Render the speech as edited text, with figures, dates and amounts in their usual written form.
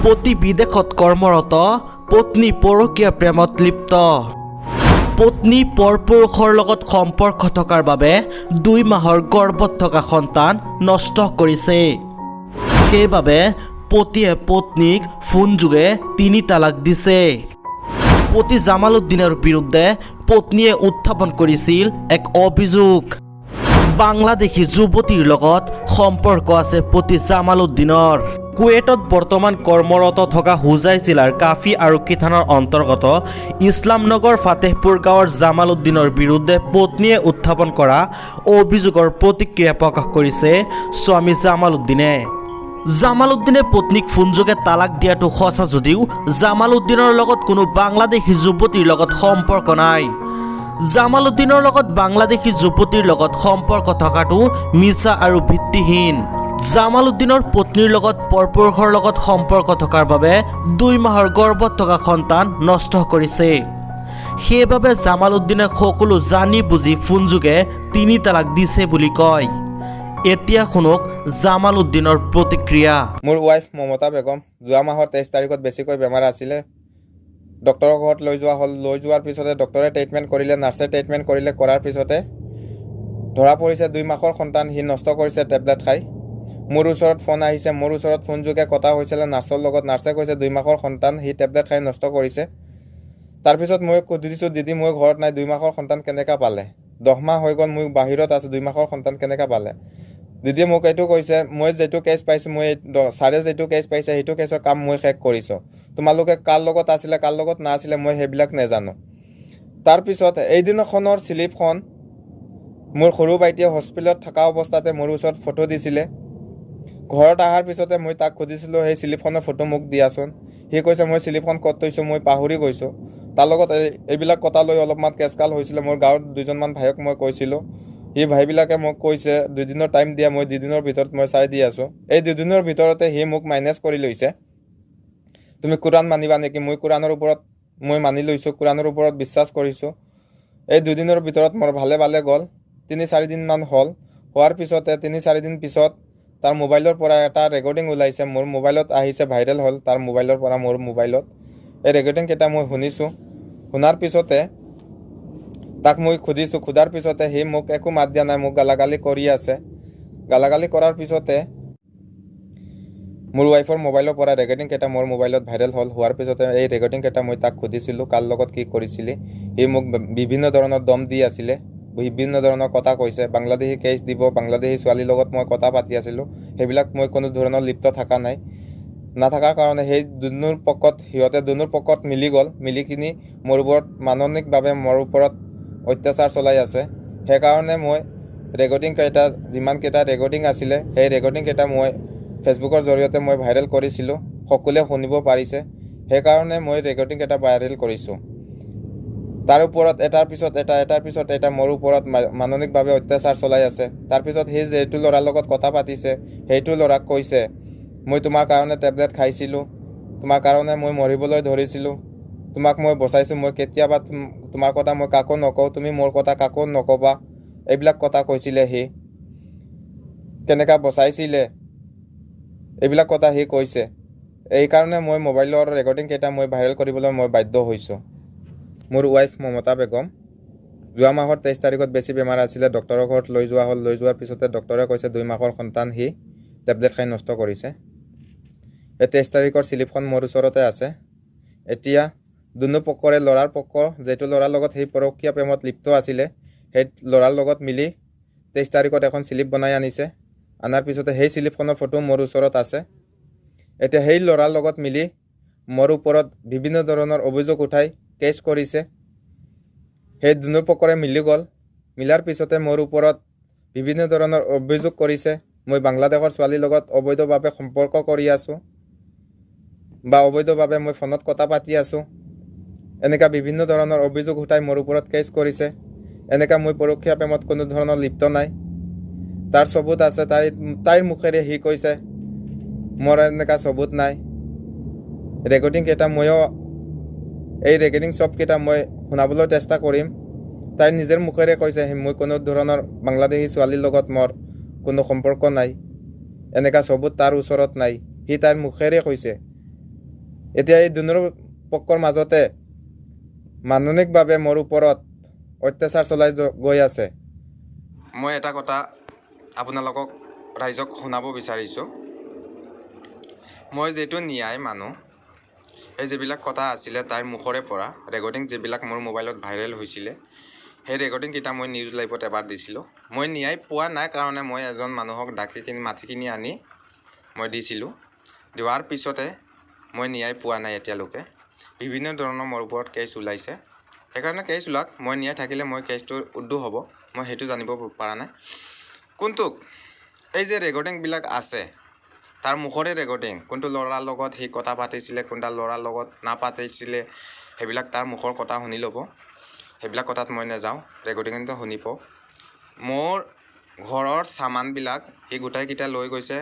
পতি বিদেশত কৰ্মৰত, পত্নী পৰকীয়া প্ৰেমত লিপ্ত। পত্নী পৰপুৰুষৰ লগত সম্পৰ্ক থকাৰ বাবে 2 মাহৰ গৰ্ভত থকা সন্তান নষ্ট কৰিছে। সেইবাবে পতিয়ে পত্নীক ফোনযোগে তিনি তালাক দিছে। পতি জামালউদ্দিনৰ বিৰুদ্ধে পত্নীয়ে উত্থাপন কৰিছিল এক অভিযোগ। বাংলাদেশী যুৱতীৰ লগত সম্পৰ্ক আছে পতি জামালউদ্দিনৰ। কুৱেটত বৰ্তমান কৰ্মৰত থকা হোজাই জিলাৰ কাফি আৰক্ষী থানাৰ অন্তৰ্গত ইছলামনগৰ ফাতেহপুৰ গাঁৱৰ জামালউদ্দিনৰ বিৰুদ্ধে পত্নীয়ে উত্থাপন কৰা অভিযোগৰ প্ৰতিক্ৰিয়া প্ৰকাশ কৰিছে স্বামী জামালউদ্দিনে। জামালউদ্দিনে পত্নীক ফোনযোগে তালাক দিয়াটো সঁচা যদিও জামালউদ্দিনৰ লগত কোনো বাংলাদেশী যুৱতীৰ লগত সম্পৰ্ক নাই। জামালউদ্দিনৰ লগত বাংলাদেশী যুৱতীৰ লগত সম্পৰ্ক থকাটো মিছা আৰু ভিত্তিহীন। জামালউদ্দিনৰ পত্নীৰ লগত পৰপুৰুষৰ লগত সম্পৰ্ক থকাৰ বাবে 2 মাহৰ গৰ্ভত থকা সন্তান নষ্ট কৰিছে। সেইবাবে জামালউদ্দিনে সকলো জানি বুজি ফোনযোগে তিনি তালাক দিছে বুলি কয়। এতিয়া শুনক জামালউদ্দিনৰ প্ৰতিক্ৰিয়া। মোৰ ৱাইফ মমতা বেগম যোৱা মাহৰ 23 তাৰিখত বেছিকৈ বেমাৰ আছিলে। ডক্টৰৰ ঘৰত লৈ যোৱা হ'ল। লৈ যোৱাৰ পিছতে ডক্টৰে ট্ৰিটমেণ্ট কৰিলে, নাৰ্ছে ট্ৰিটমেণ্ট কৰিলে। কৰাৰ পিছতে ধৰা পৰিছে 2 মাহৰ সন্তান সি নষ্ট কৰিছে টেবলেট খাই। মোৰ ওচৰত ফোন আহিছে। মোৰ ওচৰত ফোনযোগে কথা হৈছিলে নাৰ্ছৰ লগত। নাৰ্ছে কৈছে 2 মাহৰ সন্তান সি টেবলেট খাই নষ্ট কৰিছে। তাৰপিছত মই সুধিছোঁ, দিদি, মই ঘৰত নাই, 2 মাহৰ সন্তান কেনেকৈ পালে? 10 মাহ হৈ গ'ল, মই বাহিৰত আছোঁ, 2 মাহৰ সন্তান কেনেকৈ পালে? দিদিয়ে মোক এইটো কৈছে, মই যিটো কেছ পাইছোঁ, মই ছাৰে যিটো কেছ পাইছে, সেইটো কেছৰ কাম মই শেষ কৰিছোঁ। তোমালোকে কাৰ লগত আছিলে, কাৰ লগত নাছিলে, মই সেইবিলাক নেজানো। তাৰপিছত এইদিনাখনৰ শ্লিপখন মোৰ সৰু ভাইটিয়ে হস্পিটেলত থকা অৱস্থাতে মোৰ ওচৰত ফটো দিছিলে। ঘৰত অহাৰ পিছতে মই তাক সুধিছিলোঁ, সেই শ্লিপখনৰ ফটো মোক দিয়াচোন। সি কৈছে, মই শ্লিপখন ক'ত থৈছোঁ মই পাহৰি গৈছোঁ। তাৰ লগত এইবিলাক কথা লৈ অলপমান কেচকাল হৈছিলে। মোৰ গাঁৱত দুজনমান ভাইক মই কৈছিলোঁ। সি ভাইবিলাকে মোক কৈছে, দুদিনৰ টাইম দিয়া, মই দুদিনৰ ভিতৰত মই চাই দি আছোঁ। এই দুদিনৰ ভিতৰতে সি মোক মাইনাছ কৰি লৈছে। তুমি কোৰাণ মানিবা নেকি? মই কোৰাণৰ ওপৰত মই মানি লৈছোঁ, কোৰাণৰ ওপৰত বিশ্বাস কৰিছোঁ। এই দুদিনৰ ভিতৰত মোৰ ভালে ভালে গ'ল। 3-4 দিনমান হ'ল। হোৱাৰ পিছতে 3-4 দিন পিছত তাৰ মোবাইলৰ পৰা এটা ৰেকৰ্ডিং ওলাইছে। মোৰ মোবাইলত আহিছে, ভাইৰেল হ'ল তাৰ মোবাইলৰ পৰা মোৰ মোবাইলত। এই ৰেকৰ্ডিংকেইটা মই শুনিছোঁ। শুনাৰ পিছতে তাক মই সুধিছোঁ। সোধাৰ পিছতে সি মোক একো মাত দিয়া নাই, মোক গালাগালি কৰি আছে। গালাগালি কৰাৰ পিছতে মোৰ ৱাইফৰ মোবাইলৰ পৰা ৰেকৰ্ডিং কেইটা মোৰ মোবাইলত ভাইৰেল হ'ল। হোৱাৰ পিছতে এই ৰেকৰ্ডিং কেইটা মই তাক সুধিছিলোঁ, কাৰ লগত কি কৰিছিলি? সি মোক বিভিন্ন ধৰণৰ দম দি আছিলে, বিভিন্ন ধৰণৰ কথা কৈছে। বাংলাদেশী কেছ দিব, বাংলাদেশী ছোৱালীৰ লগত মই কথা পাতি আছিলোঁ, সেইবিলাক মই কোনো ধৰণৰ লিপ্ত থকা নাই। নাথাকাৰ কাৰণে সেই দুনুৰ পক্ষত, সিহঁতে দুনুৰ পক্ষত মিলি গ'ল। মিলি কিনি মোৰ ওপৰত মানসিকভাৱে মোৰ ওপৰত অত্যাচাৰ চলাই আছে। সেইকাৰণে মই ৰেকৰ্ডিং কেইটা, যিমানকেইটা ৰেকৰ্ডিং আছিলে, সেই ৰেকৰ্ডিং কেইটা মই ফেচবুকৰ জৰিয়তে মই ভাইৰেল কৰিছিলোঁ। সকলোৱে শুনিব পাৰিছে। সেইকাৰণে মই ৰেকৰ্ডিং কেইটা ভাইৰেল কৰিছোঁ। তাৰ ওপৰত এটাৰ পিছত এটা, এটাৰ পিছত এটা মোৰ ওপৰত মানসিকভাৱে অত্যাচাৰ চলাই আছে। তাৰপিছত সি যিটো ল'ৰাৰ লগত কথা পাতিছে, সেইটো ল'ৰাক কৈছে, মই তোমাৰ কাৰণে টেবলেট খাইছিলোঁ, তোমাৰ কাৰণে মই মৰিবলৈ ধৰিছিলোঁ, তোমাক মই বচাইছোঁ, মই কেতিয়াবা তোমাৰ কথা মই কাকো নকওঁ, তুমি মোৰ কথা কাকো নক'বা, এইবিলাক কথা কৈছিলে। সি কেনেকুৱা বচাইছিলে, এইবিলাক কথা সি কৈছে। এইকাৰণে মই মোবাইলৰ ৰেকৰ্ডিং কেইটা মই ভাইৰেল কৰিবলৈ মই বাধ্য হৈছোঁ। মোৰ ৱাইফ মমতা বেগম যোৱা মাহৰ 23 তাৰিখত বেছি বেমাৰ আছিলে। ডক্টৰৰ ঘৰত লৈ যোৱা হ'ল। লৈ যোৱাৰ পিছতে ডক্টৰে কৈছে 2 মাহৰ সন্তান সি টেবলেট খাই নষ্ট কৰিছে। এই 23 তাৰিখৰ শ্লিপখন মোৰ ওচৰতে আছে। এতিয়া দুনো পক্ষৰে, ল'ৰাৰ পক্ষ, যিটো ল'ৰাৰ লগত সেই পৰকীয়া প্ৰেমত লিপ্ত আছিলে, সেই ল'ৰাৰ লগত মিলি 23 তাৰিখত এখন শ্লিপ বনাই আনিছে। আনাৰ পিছতে সেই শ্লিপখনৰ ফটো মোৰ ওচৰত আছে। এতিয়া সেই ল'ৰাৰ লগত মিলি মোৰ ওপৰত বিভিন্ন ধৰণৰ অভিযোগ উঠাই কেছ কৰিছে। সেই দুনো পক্ষৰে মিলি গ'ল। মিলাৰ পিছতে মোৰ ওপৰত বিভিন্ন ধৰণৰ অভিযোগ কৰিছে, মই বাংলাদেশৰ ছোৱালীৰ লগত অবৈধভাৱে সম্পৰ্ক কৰি আছোঁ বা অবৈধভাৱে মই ফোনত কথা পাতি আছোঁ। এনেকুৱা বিভিন্ন ধৰণৰ অভিযোগ উঠাই মোৰ ওপৰত কেছ কৰিছে। এনেকুৱা মই পৰকীয়া প্ৰেমত কোনো ধৰণৰ লিপ্ত নাই। তাৰ চবুত আছে, তাইৰ মুখেৰে সি কৈছে। মোৰ এনেকুৱা চবুত নাই। ৰেকৰ্ডিং কেইটা ময়ো, এই ৰেকৰ্ডিং চবকেইটা মই শুনাবলৈ চেষ্টা কৰিম। তাই নিজৰ মুখেৰে কৈছে, মই কোনো ধৰণৰ বাংলাদেশী ছোৱালীৰ লগত মোৰ কোনো সম্পৰ্ক নাই। এনেকুৱা চবুত তাৰ ওচৰত নাই। সি তাইৰ মুখেৰে কৈছে। এতিয়া এই দুনোৰ পক্ষৰ মাজতে মানসিকভাৱে মোৰ ওপৰত অত্যাচাৰ চলাই গৈ আছে। মই এটা কথা আপোনালোকক ৰাইজক শুনাব বিচাৰিছোঁ। মই যিহেতু ন্যায় মানুহ, এই যিবিলাক কথা আছিলে তাইৰ মুখৰে পৰা ৰেকৰ্ডিং যিবিলাক মোৰ মোবাইলত ভাইৰেল হৈছিলে, সেই ৰেকৰ্ডিংকেইটা মই নিউজ লাইভত এবাৰ দিছিলোঁ। মই ন্যায় পোৱা নাই কাৰণে মই এজন মানুহক ডাকি কিনি মাতি কিনি আনি মই দিছিলোঁ। দিয়াৰ পিছতে মই ন্যায় পোৱা নাই এতিয়ালৈকে। বিভিন্ন ধৰণৰ মোৰ ওপৰত কেছ ওলাইছে। সেইকাৰণে কেছ ওলাওক, মই ন্যায় থাকিলে মই কেছটো উদ্যোগ হ'ব, মই সেইটো জানিব পৰা নাই। কোনটোক এই যে ৰেকৰ্ডিংবিলাক আছে, তাৰ মুখৰে ৰেকৰ্ডিং, কোনটো ল'ৰাৰ লগত সি কথা পাতিছিলে, কোনটা ল'ৰাৰ লগত নাপাতিছিলে, সেইবিলাক তাৰ মুখৰ কথা শুনি ল'ব। সেইবিলাক কথাত মই নাযাওঁ, ৰেকৰ্ডিংটো শুনিব। মোৰ ঘৰৰ চামানবিলাক সি গোটেইকেইটা লৈ গৈছে।